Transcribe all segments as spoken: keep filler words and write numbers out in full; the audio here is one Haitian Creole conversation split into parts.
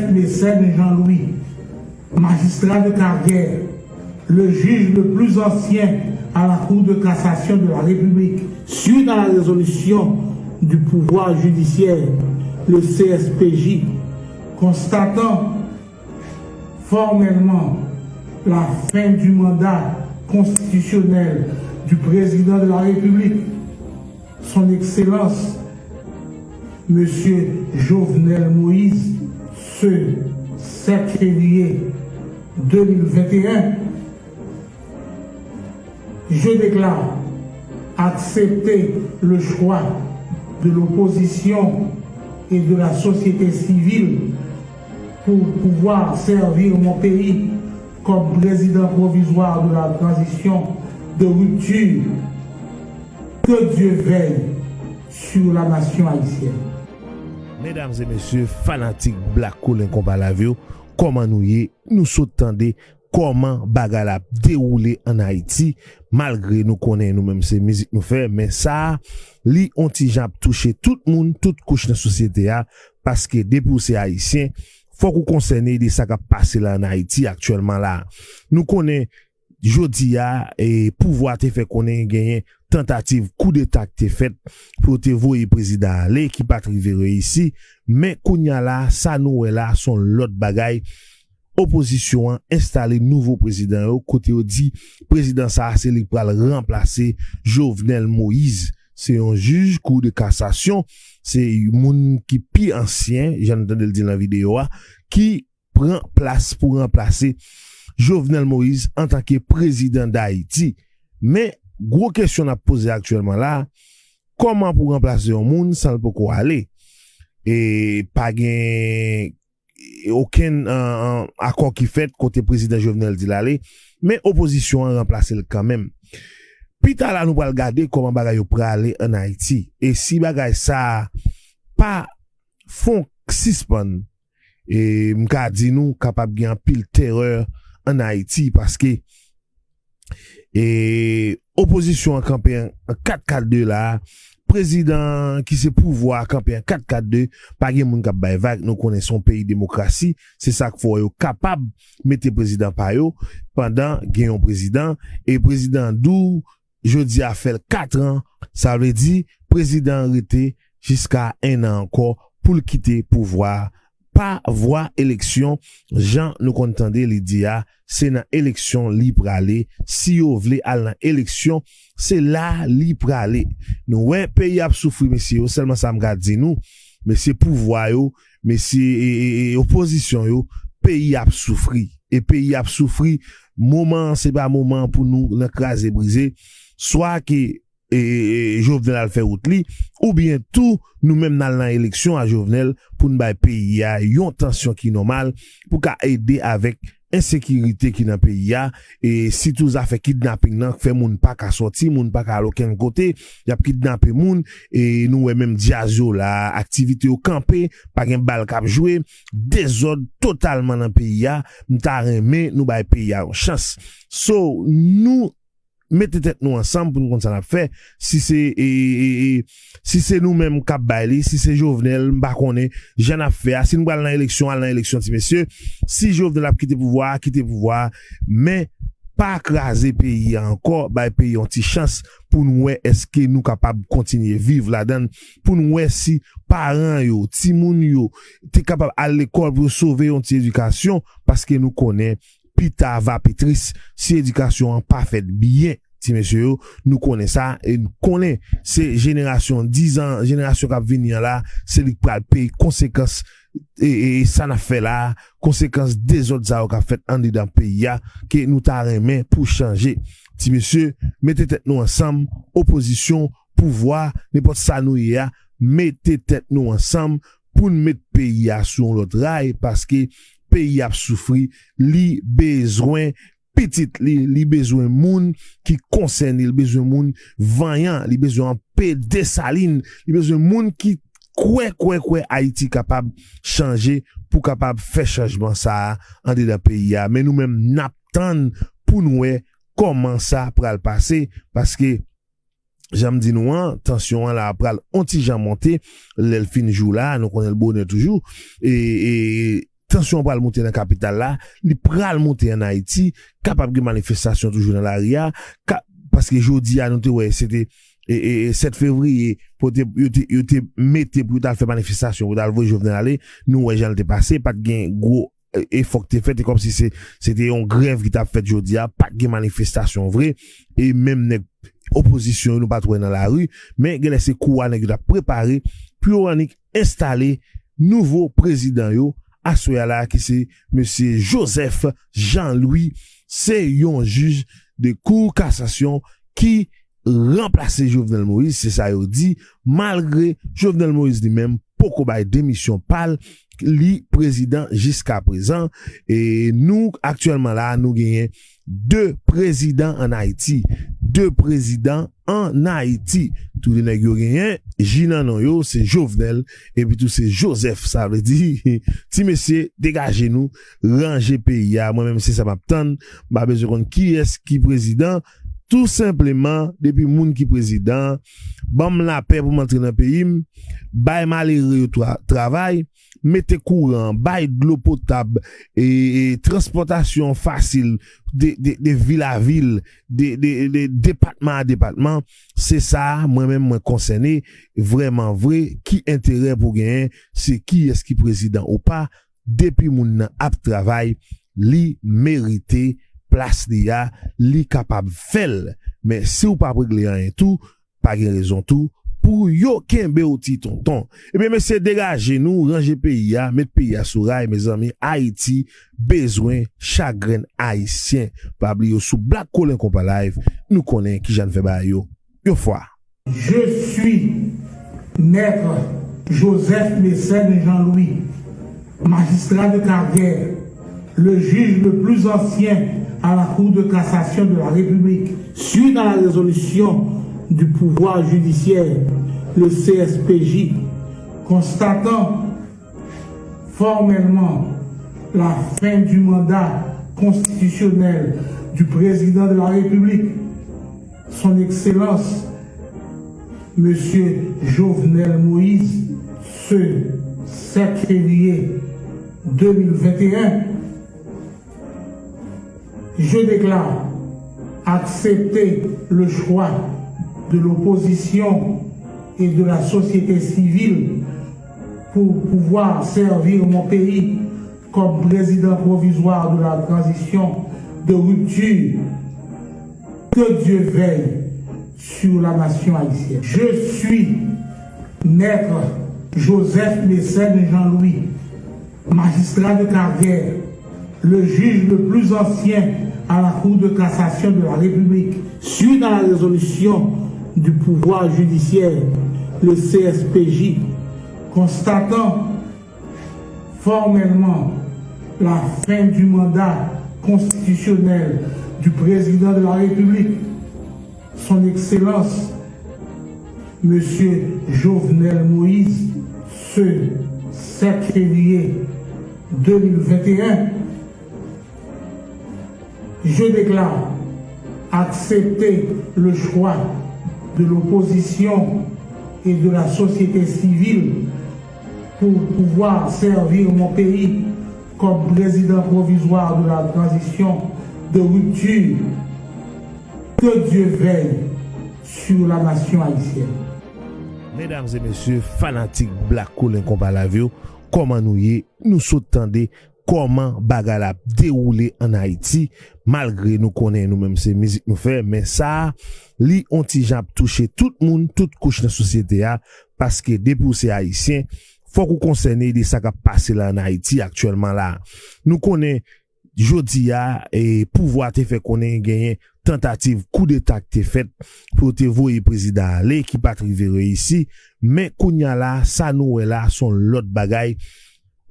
Mécène Jean-Louis, magistrat de carrière, le juge le plus ancien à la Cour de cassation de la République, suite à la résolution du pouvoir judiciaire, le C S P J, constatant formellement la fin du mandat constitutionnel du président de la République, son Excellence, Monsieur Jovenel Moïse, ce sept février deux mille vingt et un, je déclare accepter le choix de l'opposition et de la société civile pour pouvoir servir mon pays comme président provisoire de la transition de rupture. Que Dieu veille sur la nation haïtienne. Medam e mesye, fanatik Black Kolen Konpa Live yo, kòman nou ye? Nou sot tande kòman bagay la ap dewoule ann Ayiti, malgre nou konnen nou menm se mizik nou fè, men sa a, li on ti jan ap touche tout moun, tout kouch nan sosyete a, paske depi w se ayisyen, fòk ou konsène de sa k ap pase la ann Ayiti aktyèlman la. Nou konnen jodi a, e, pouvwa te fè konnen genyen tantativ koudeta ki te fèt pou yo te voye prezidan ale, ki pa t rive reyisi. Men kounye a la, sa nou wè la, se yon lòt bagay. Opozisyon an enstale nouvo prezidan yo, kote yo di prezidan sa a se li k pral ranplase Jovenel Moïse. Se yon jij kou de kasasyon, se moun ki pi ansyen, jan nou tande l di nan videyo a, ki pran plas pou ranplase Jovenel Moïse antanke prezidan Dayiti. Men, gwo kesyon n ap poze aktyèlman la, kòman pou ranplase yon moun san l poko ale? E pa gen okenn, e, e, akò ki fèt kote prezidan Jovenel di l ale, men opozisyon an ranplase l kanmenm. Pita la, nou pral gade kòman bagay yo prale ann Ayiti. E si bagay sa a pa fon sispann, e m ka di nou kapab gen anpil terè ann Ayiti, paske, e, opozisyon an kanpe an, an kat kat de la, prezidan ki se pouvwa a kanpe an kat kat de, pa gen moun k ap bay vag, nou konnen se yon peyi demokrasi, se sa k fè w yo kapab mete prezidan pa yo, pandan gen yon prezidan, e prezidan an di w, jodi a fè l kat an, sa vle di prezidan an rete jiska en an ankò pou l kite pouvwa a pa vwa eleksyon, jan nou konn tande li di a, se nan eleksyon li prale, si yo vle al nan eleksyon, se la li prale. Nou wè peyi ap soufri, mesye yo, sèlman sa m ka di nou, mesye pouvwa yo, mesye, e, e, e, opozisyon yo, peyi ap soufri. E peyi ap soufri, moman an se pa moman pou nou nan kraze brize, swa ke, e, e, e, Jovenel al fè wout li, oubyen tou nou menm n al nan eleksyon a Jovenel pou n bay peyi a yon tansyon ki nòmal, pou ka ede avèk ensekirite ki nan peyi a, e sitou zafè kidnaping nan k fè moun pa ka sòti, moun pa ka al okenn kote, y ap kidnape moun, e nou wè menm djaz yo la, aktivite yo kanpe, pa gen bal k ap jwe, dezòd totalman nan peyi a, m ta renmen nou bay peyi a yon chans. So, nou mete tèt nou ansanm pou n konn sa n ap fè. Si se, e, e, e, si se nou menm k ap bay li, si se Jovenel, m pa konnen jan n ap fè a. Si n pral nan eleksyon, al nan eleksyon, ti mesye. Si Jovenel ap kite pouvwa a, kite pouvwa a. Men, pa kraze peyi a ankò, bay peyi a yon ti chans pou n wè èske nou kapab kontinye viv ladan l, pou n wè si paran yo, timoun yo, te kapab al lekòl pou yo sove yon ti edikasyon, paske nou konnen pita va pi tris si edikasyon an pa fèt byen. Ti mesye yo, nou konnen sa, e nou konnen se jenerasyon diz an, jenerasyon k ap vini an la, se li k pral peye konsekans, e, e, e sa n ap fè la a, konsekans dezòd sa yo k ap fèt anndedan peyi a, ke nou ta renmen pou chanje. Ti mesye, mete tèt nou ansanm, opozisyon, pouvwa, nenpòt sa nou ye a, mete tèt nou ansanm pou n met peyi a sou yon lòt ray, paske peyi ap soufri, li bezwen pitit li, li bezwen moun ki konsène, li bezwen moun vanyan, li bezwen anpe Desalin, li bezwen moun ki kwè, kwè, kwè Ayiti kapab chanje, pou kapab fè chanjman sa a anndedan peyi a. Men nou menm, n ap tann pou n wè kòman sa pral pase, paske jan m di nou an, tansyon an la pral on ti jan monte, lè l fin jou la, nou konnen l bonè toujou, e, e, tansyon an pral monte nan kapital la, li pral monte ann Ayiti, kapab gen manifestasyon toujou nan lari a, ka, paske jodi a nou te wè se te e, e, e, sèt fevriye, pou te, yo te, yo te mete pou yo t al fè manifestasyon, pou yo t al voye Jovenel ale, nou wè jan l te pase, pa t gen gwo e, efò k te fèt, e kòmsi se, se te yon grèv ki t ap fèt jodi a, pa t gen manifestasyon vre, e menm nèg opozisyon yo nou pa t wè nan lari, men genlè se kou a nèg yo t ap prepare pou yo annik enstale nouvo prezidan yo, aswè a la ki se mesye Joseph Jean Louis, se yon jij de kou kasasyon ki ranplase Jovenel Moïse, se sa yo di, malgre Jovenel Moïse li menm poko bay demisyon pa l, li prezidan jiska prezan. E nou, aktyèlman la, nou genyen de prezidan ann Ayiti. De prezidan ann Ayiti. Tou de nèg yo genyen, ji nan non yo, se Jovenel, epi tou se Joseph. Sa vle di, ti mesye, degaje nou, ranje peyi a. Mwen menm, se sa m ap tann. M pa bezwen konn kiyès ki prezidan. Tou senpleman, depi moun ki prezidan, ban m lapè pou m antre nan peyi m, bay malere yo tra-, travay, mete kouran, bay dlo potab, e, e, transpòtasyon fasil de, de, de vil a vil, de, de, de depatman a depatman. Se sa, mwen menm, mwen konsène, vrèman vre, ki enterè pou genyen, se kiyès ki prezidan ou pa, depi moun nan ap travay, li merite plas li a, li kapab fè l. Men si w p ap regle anyen tou, pa gen rezon tou pou yo kenbe w ti tonton. Ebyen, mesye, degaje nou, ranje peyi a, met peyi a sou ray, mezanmi, Ayiti bezwen chak grenn Ayisyen. Pa bliye w sou Black Colin Konpa Live, nou konnen kijan n fè bagay yo. Yon fwa. Je suis Maître Joseph Mécène Jean-Louis, magistrat de carrière, le juge le plus ancien à la Cour de cassation de la République, suite à la résolution du pouvoir judiciaire, le C S P J, constatant formellement la fin du mandat constitutionnel du président de la République, son Excellence, Monsieur Jovenel Moïse, ce sept février deux mille vingt et un, je déclare accepter le choix de l'opposition et de la société civile pour pouvoir servir mon pays comme président provisoire de la transition de rupture. Que Dieu veille sur la nation haïtienne. Je suis Maître Joseph Mécène Jean-Louis, magistrat de carrière, le juge le plus ancien à la Cour de cassation de la République, suite à la résolution du pouvoir judiciaire, le C S P J, constatant formellement la fin du mandat constitutionnel du président de la République, son Excellence, Monsieur Jovenel Moïse, ce sept février deux mille vingt et un, je déclare accepter le choix de l'opposition et de la société civile pour pouvoir servir mon pays comme président provisoire de la transition de rupture. Que Dieu veille sur la nation haïtienne. Medam e mesye, fanatik Black Colin Konpa Live yo, kòman nou ye? Nou sot tande kòman bagay la ap dewoule ann Ayiti, malgre nou konnen nou menm se mizik nou fè, men sa a, li on ti jan ap touche tout moun, tout kouch nan sosyete a, paske depi w se Ayisyen, fòk ou konsène de sa k ap pase la ann Ayiti aktyèlman la. Nou konnen jodi a, e, pouvwa te fè konnen genyen tantativ koudeta k te fèt pou yo te voye prezidan ale, ki pa t rive reyisi. Men kounye a la, sa nou wè la, se yon lòt bagay.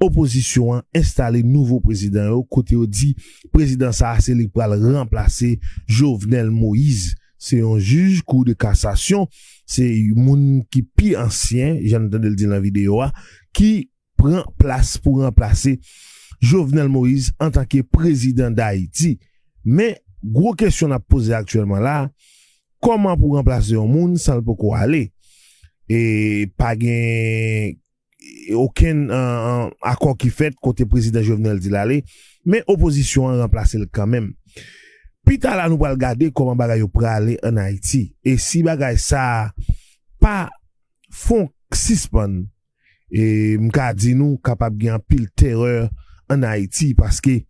Opozisyon an enstale nouvo prezidan yo, kote yo di prezidan sa a se li k pral ranplase Jovenel Moïse. Se yon jij kou de kasasyon, se moun ki pi ansyen, jan n tande l di nan videyo a, ki pran plas pou ranplase Jovenel Moïse antanke prezidan Dayiti. Men, gwo kesyon n ap poze aktyèlman la, kòman pou ranplase yon moun san l poko ale? E pa gen okenn, eh, eh, akò ki fèt kote prezidan Jovenel di l ale, men opozisyon an ranplase l kanmenm. Pita la, nou pral gade kòman bagay yo prale ann Ayiti. E si bagay sa a pa fon sispann, e m ka di nou kapab gen anpil terè ann Ayiti, paske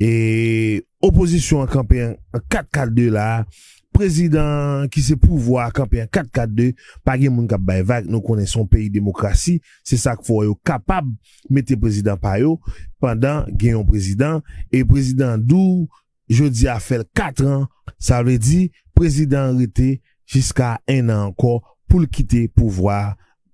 e opozisyon an kanpe an, an kat kat de la, prezidan ki se pouvwa a kanpe an kat kat de, pa gen moun k ap bay vag, nou konnen se yon peyi demokrasi, se sa k fè w yo kapab mete prezidan pa yo, pandan gen yon prezidan, e prezidan an di w, jodi a fè l kat an, sa vle di, prezidan an rete jiska en an ankò pou l kite pouvwa a,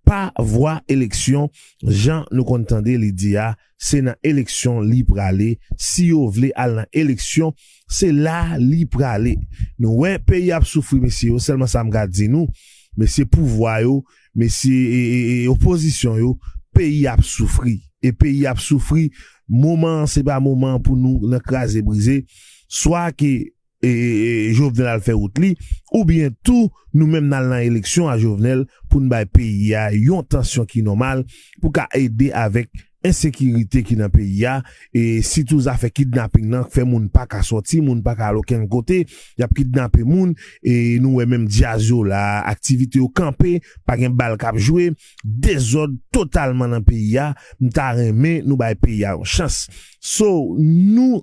pa vwa eleksyon, jan nou konn tande li di a, se nan eleksyon li prale, si yo vle al nan eleksyon, se la li prale. Nou wè peyi ap soufri, mesye yo, sèlman sa m ka di nou, mesye pouvwa yo, mesye, e, e, e, opozisyon yo, peyi ap soufri. E peyi ap soufri, moman an se pa moman an pou nou nan kraze brize, swa ke e, e, e, Jovenel al fè wout li, oubyen tou nou menm n al nan eleksyon a Jovenel pou n bay peyi a yon tansyon ki nòmal, pou ka ede avèk ensekirite ki nan peyi a, e sitou zafè kidnaping nan k fè moun pa ka sòti, moun pa ka al okenn kote, y ap kidnape moun, e nou wè menm djaz yo la, aktivite yo kanpe, pa gen bal k ap jwe, dezòd totalman nan peyi a, m ta renmen nou bay peyi a yon chans. So, nou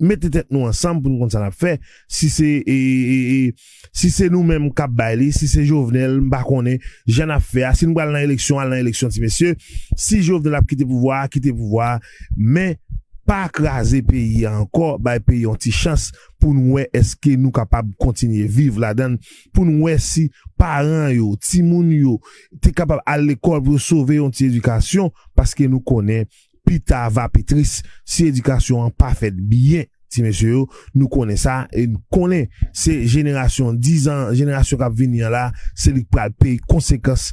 mete tèt nou ansanm pou nou konn sa n ap fè. Si se, e, e, e, e, si se nou menm k ap bay li, si se Jovenel, m pa konnen jan n ap fè a. Si nou pral nan eleksyon, al nan eleksyon, ti mesye. Si Jovenel ap kite pouvwa a, kite pouvwa a. Men, pa kraze peyi a ankò, bay peyi a yon ti chans pou n wè èske nou kapab kontinye viv ladan l, pou n wè si paran yo, timoun yo, te kapab al lekòl pou yo sove yon ti edikasyon, paske nou konnen pita va pi tris si edikasyon an pa fèt byen. Ti mesye yo, nou konnen sa, e nou konnen se jenerasyon diz an, jenerasyon k ap vini an la, se li k pral peye konsekans,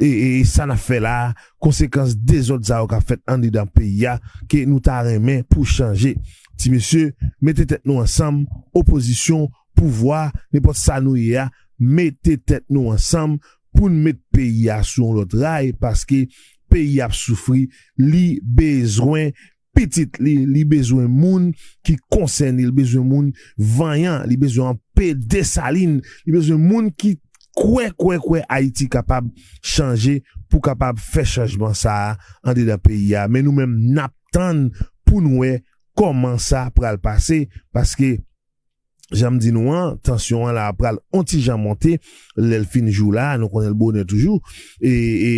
e, e, e sa n ap fè la, konsekans dezòd sa yo k ap fèt anndedan peyi a, ke nou ta renmen pou chanje. Ti mesye, mete tèt nou ansanm, opozisyon, pouvwa, nenpòt sa nou ye a, mete tèt nou ansanm pou n met peyi a sou yon lòt ray, paske peyi ap soufri, li bezwen pitit li, li bezwen moun ki konsène, li bezwen moun vanyan, li bezwen anpe Desalin, li bezwen moun ki kwè, kwè, kwè Ayiti kapab chanje, pou kapab fè chanjman sa a andedan peyi a. Men nou menm, n ap tann pou n wè kòman sa pral pase, paske jan m di nou an, tansyon an la pral on ti jan monte, lè l fin jou la, nou konnen l bonè toujou, e, e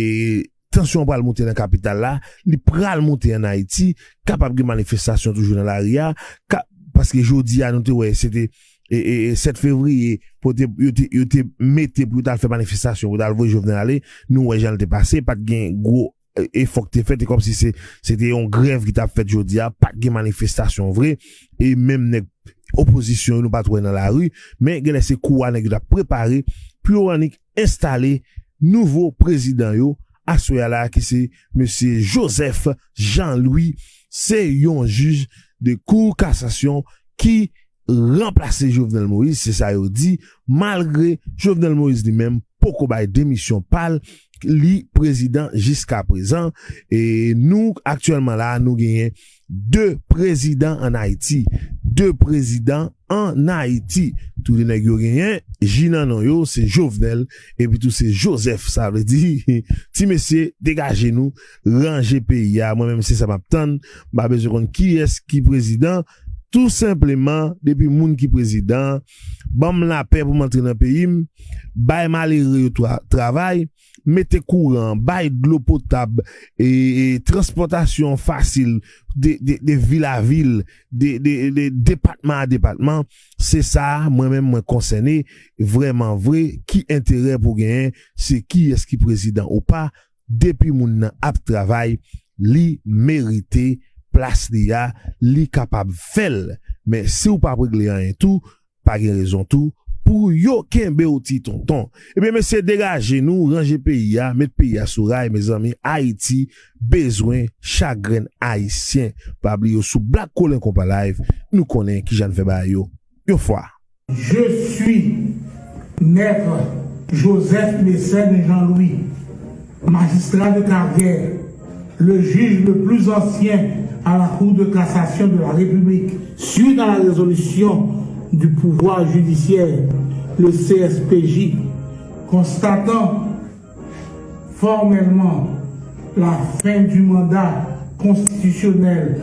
tansyon an pral monte nan kapital la, li pral monte ann Ayiti, kapab gen manifestasyon toujou nan lari a, ka, paske jodi a nou te wè se te, e, e, e, sèt fevriye, pou te, yo te, yo te mete pou yo t al fè manifestasyon, pou yo t al voye Jovenel ale, nou wè jan l te pase, pa t gen gwo e, efò k te fèt, e kòmsi se, se te yon grèv ki t ap fèt jodi a, pa t gen manifestasyon vre, e menm nèg opozisyon yo nou pa t wè nan lari, men genlè se kou a nèg yo t ap prepare pou yo annik enstale nouvo prezidan yo, aswè a la ki se mesye Joseph Jean Louis, se yon jij de kou kasasyon ki ranplase Jovenel Moïse, se sa yo di, malgre Jovenel Moïse li menm poko bay demisyon pa l, li prezidan jiska prezan. E nou, aktyèlman la, nou genyen de prezidan ann Ayiti. De prezidan ann Ayiti. Tou de nèg yo genyen, ji nan non yo, se Jovenel, epi tou se Joseph. Sa vle di, ti mesye, degaje nou, ranje peyi a. Mwen menm, se sa m ap tann. M pa bezwen konn kiyès ki prezidan. Tou senpleman, depi moun ki prezidan, ban m lapè pou m antre nan peyi m, bay malere yo twa-, travay, mete kouran, bay dlo potab, e, e, transpòtasyon fasil de, de, de vil a vil, de, de, de depatman a depatman. Se sa, mwen menm, mwen konsène, vrèman vre, ki enterè pou genyen, se kiyès ki prezidan ou pa, depi moun nan ap travay, li merite plas li a, li kapab fè l. Men si w p ap regle anyen tou, pa gen rezon tou pou yo kenbe w ti tonton. Ebyen, mesye, degaje nou, ranje peyi a, met peyi a sou ray, mezanmi, Ayiti bezwen chak grenn Ayisyen. Pa bliye w sou Black Colin Konpa Live, nou konnen kijan n fè bagay yo yon fwa. Je suis Maître Joseph Mécène Jean-Louis, Magistrat de carrière, le juge le plus ancien à la Cour de cassation de la République, suite à la résolution du pouvoir judiciaire, le C S P J, constatant formellement la fin du mandat constitutionnel